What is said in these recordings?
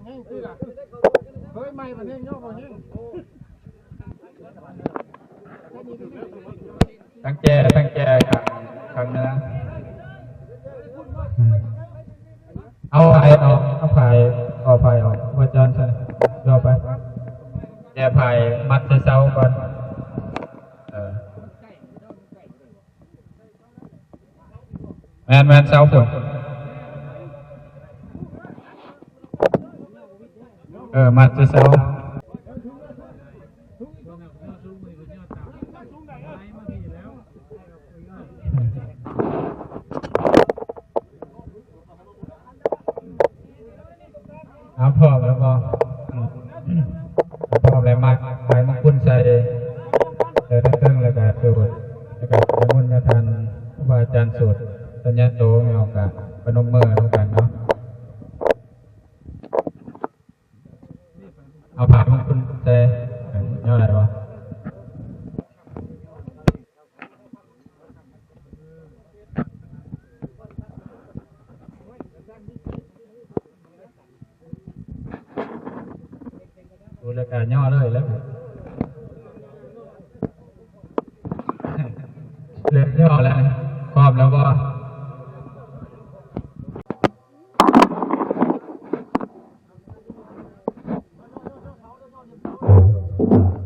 ແຮງຕິລະ ເຄີຍໃໝ່ມັນແຮງ ຍ້ອນບໍ່ແຮງ ທັງແຈ ທັງແຈ ຂ້າງ ຂ້າງເໜືອ ເອົາພາຍອອກ ເອົາພາຍ ເອົາພາຍອອກ ວ່າຈອນໃສ່ ເອົາໄປ ແຈພາຍມັດໃສ່ເສົາກ່ອນ ເອີ. ແມ່ນໆ ເສົາພຸ້ນ ເອີ ມັດໃສ່ເສົາ ເອົາ ພ້ອມແລ້ວບໍ່? ເອົາ ພ້ອມແລ້ວ ໝາກ ໝາກມຸງຄຸນໃສ່ ໃສ່ທາງເທິງ ແລ້ວກະສູດ ແລ້ວກະນິມົນຍາທ່ານຄູບາອາຈານສູດ ສັນຍາໂຕ ແລ້ວກະປະນົມມືນຳກັນເນາະ ເອົາຜ້າມຸງຄຸນໃສ່ ຍໍໄດ້ບໍ່? ໂອ້ ແລ້ວກະຍໍເລີຍແລ້ວ ເລີ່ມຍໍແລ້ວ ພ້ອມແລ້ວບໍ່? ຕ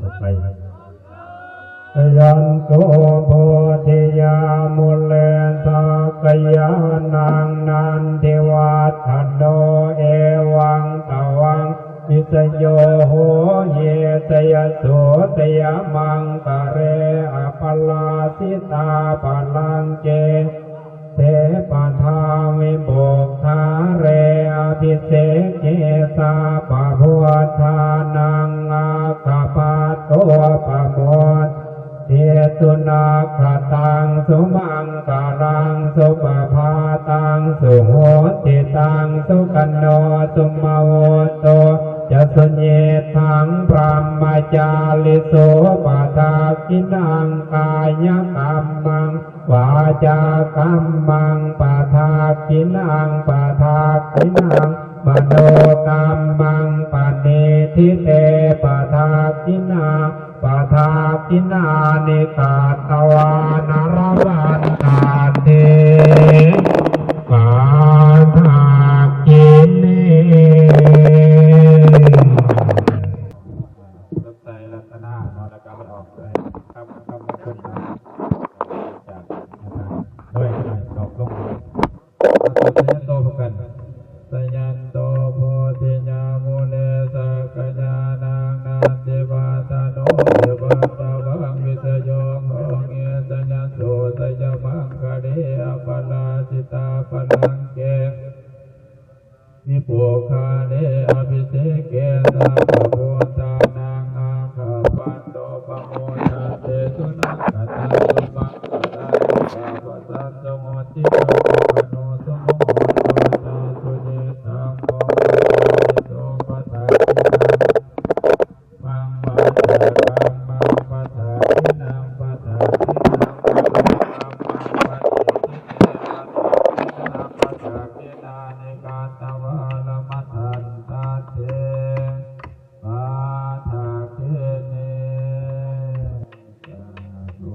ໍ່ໄປ Jayanto bodhiyā mūle sakyānaṃ nandivaḍḍhano, evaṃ tvaṃ vijayo hohi jayassu jayamaṅgale, aparājitapallaṅke sīse paṭhavipokkhare, abhiseke sabbabuddhānaṃ aggappatto pamodati. Sunakkhattaṃ sumaṅgalaṃ supabhātaṃ suhuṭṭhitaṃ, sukhaṇo sumuhutto ca suyiṭṭhaṃ brahmacārisu, padakkhiṇaṃ kāyakammaṃ vācākammaṃ padakkhiṇaṃ, padakkhiṇaṃ manokammaṃ paṇidhī te padakkhiṇā, padakkhiṇāni katvāna labhantatthe padakkhiṇe. ໃສ່ລັດຕະນາເນາະ ແລ້ວກໍມັນອອກໄດ້ຄຳ ຄຳມົງຄຸນເນາະ ຈາກອາຈານ ໂດຍ ດອກລົງ Jayanto ພ້ອມກັນ Jayanto bodhiyā mūle sakyānaṃ nandivaḍḍhano, evaṃ tvaṃ vijayo hohi jayassu jayamaṅgale, aparājitapallaṅke vipokkhare, abhiseke sabbabuddhānaṃ aggappatto pamodati. Sunakkhattaṃ sumaṅgalaṃ supabhātaṃ suhuṭṭhitaṃ, sukhaṇo sumuhutto ca suyiṭṭhaṃ brahmacārisu, padakkhiṇaṃ maṃ vācākammaṃ padakkhiṇaṃ, padakkhiṇaṃ manokammaṃ paṇidhī te padakkhiṇā, padakkhiṇāni katvāna labhantatthe padakkhiṇe. ສາທຸ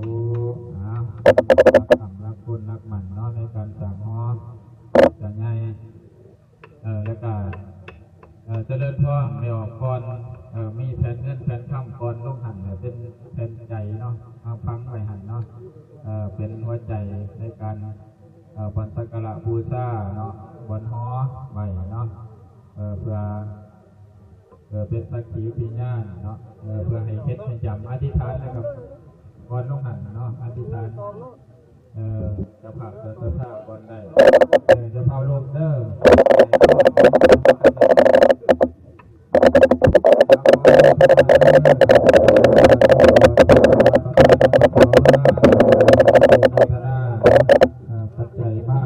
ອ່າ ລັກຄຳລັກຄຸນລັກໝັ້ນເນາະ ໃນການສ້າງຫໍຈະໃຫຍ່ ເອີ ແລ້ວກະ ເອີ ຈະເລີນພອນ ແມ່ອອກກ່ອນ ເອີ ມີແຜ່ນເງິນແຜ່ນຄຳກ່ອນລົງຫັ້ນ ເປັນແຜ່ນໃຈເນາະ ເອົາຝັງໄວ້ຫັ້ນເນາະ ເອີ ເປັນຫົວໃຈໃນການ ເອີ ບ່ອນສັກກາລະບູຊາເນາະ ບ່ອນຫໍໄວ້ເນາະ ເອີ ເພື່ອ ເອີ ເປັນສັກຂີພິຍານເນາະ ເອີ ເພື່ອໃຫ້ເຮັດໃຫ້ຈຳ ອະທິຖານແລ້ວກໍກ່ອນລົງຫັ້ນເນາະ ອະທິຖານ ເອີ ເຈົ້າພາບເຈົ້າສັດທາກ່ອນໄດ້ ເອີ ເຈົ້າພາບລູກເດີ ປັດໄຈມາ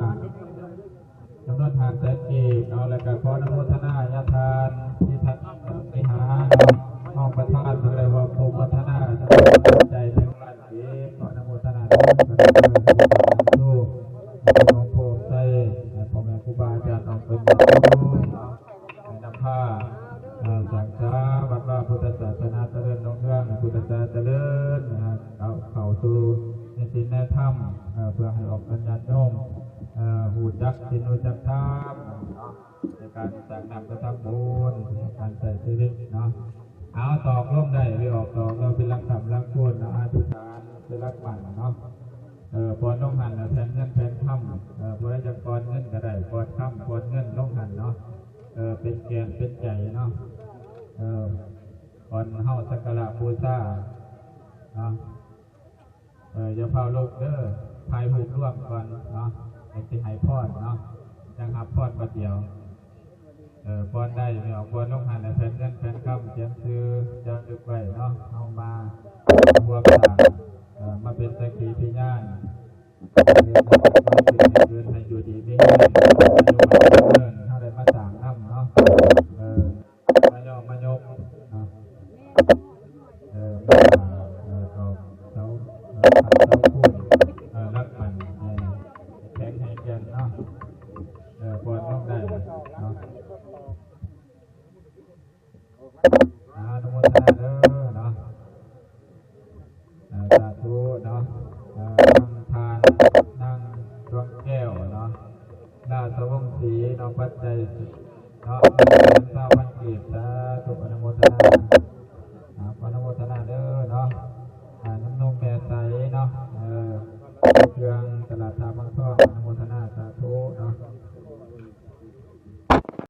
ຈຳນວນຫ້າແສນກີບເນາະ ແລ້ວກໍຂໍອະນຸໂມທະນາຍາດທ່ານທີ່ທ່ານໄປຫາເນາະ ຮອງປະທານເພິ່ນເລີຍວ່າຜູ້ພັດທະນາຈຳນວນປັດໄຈໜຶ່ງລ້ານກີບ ຂໍອະນຸໂມທະນານຳ ເພິ່ນເລີຍຜູ້ນຳໂຊກ ໃຫ້ພີ່ນ້ອງໂພໄຊ ໃຫ້ພໍ່ແມ່ຄູບາອາຈານອອກເປັນບຸນຄຸນເນາະ ໃຫ້ນຳພ ເອີ ສ້າງສາວັດວາພຸດທະສາສະໜາຈະເລີນຮຸ່ງເຮືອງ, ພຸດທະສາສະໜາຈະເລີນ ເຂົ້າ ເຂົ້າສູ່ໃນສິນໃນທຳ ເອີ ເພື່ອໃຫ້ອອກເປັນຍາດໂຍມ ເອີ ຮູ້ຈັກສິນຮູ້ຈັກທຳເນາະ ໃນການສ້າງທຳກະທຳບຸນ ໃນການໃຊ້ຊີວິດເນາະ. ເອົາ ຕອກລົງໄດ້ຫຼືອອກຕອກເນາະ ເປັນຫຼັກຄ້ຳຫຼັກຄູນເນາະ ອະທິຖານເປັນຫຼັກໝັ້ນເນາະ. ເອີ ປ້ອນລົງຫັ້ນນະ ແຜ່ນເງິນແຜ່ນຄຳ ເອີ ຜູ້ໃດຢາກປ້ອນເງິນກະໄດ້ ປ້ອນຄຳປ້ອນເງິນລົງຫັ້ນເນາະ. ເອີ ເປັນແກ່ນເປັນໃຈເນາະ ເອີ ກ່ອນເຮົາສັກກາລະບູຊາເນາະ. ເອີ ຢ່າຟ້າວລຸກເດີ ຖ່າຍຮູບລວມກ່ອນເນາະ ຈັ່ງຊິໃຫ້ພອນເນາະ ຈັ່ງຮັບພອນບາດດຽວ. ເອີ ປ້ອນໄດ້ແມ່ນອອກ ປ້ອນລົງຫັ້ນແຫຼະ ແຜ່ນເງິນແຜ່ນຄຳ ຂຽນຊື່ຈາລຶກໄວ້ເນາະ. ເຮົາມາຮ່ວມສ້າງ ເອີ ມາເປັນສັກຂີພະຍານ ເອີ ເປັນບຸນໃຫ້ຢູ່ດີມີແຮງ ເຮົາໄດ້ມາສ້າງນຳເນາະ ເອີ ມາຍໍມາຍົກເນາະ ເອີ ມາ ເອີ ຕອກເສົາ ເອີ ຂັດເສົາຄູນ ເອີ ຫຼັກໝັ້ນ ເອີ ແຂງແຮງແກ່ນເນາະ ເອີ ປ້ອນລົງໄດ້ເນາະ. ອະນຸໂມທະນາເດີເນາະ ເອີ ສາທຸເນາະ. ເອີ ນາງທ່ານ ນາງດວງແກ້ວເນາະ ລາຊະວົງສີເນາະ ປັດໄຈເນາະ ໜຶ່ງແສນຊາວພັນກີບ ສາທຸ ອະນຸໂມທະນາ.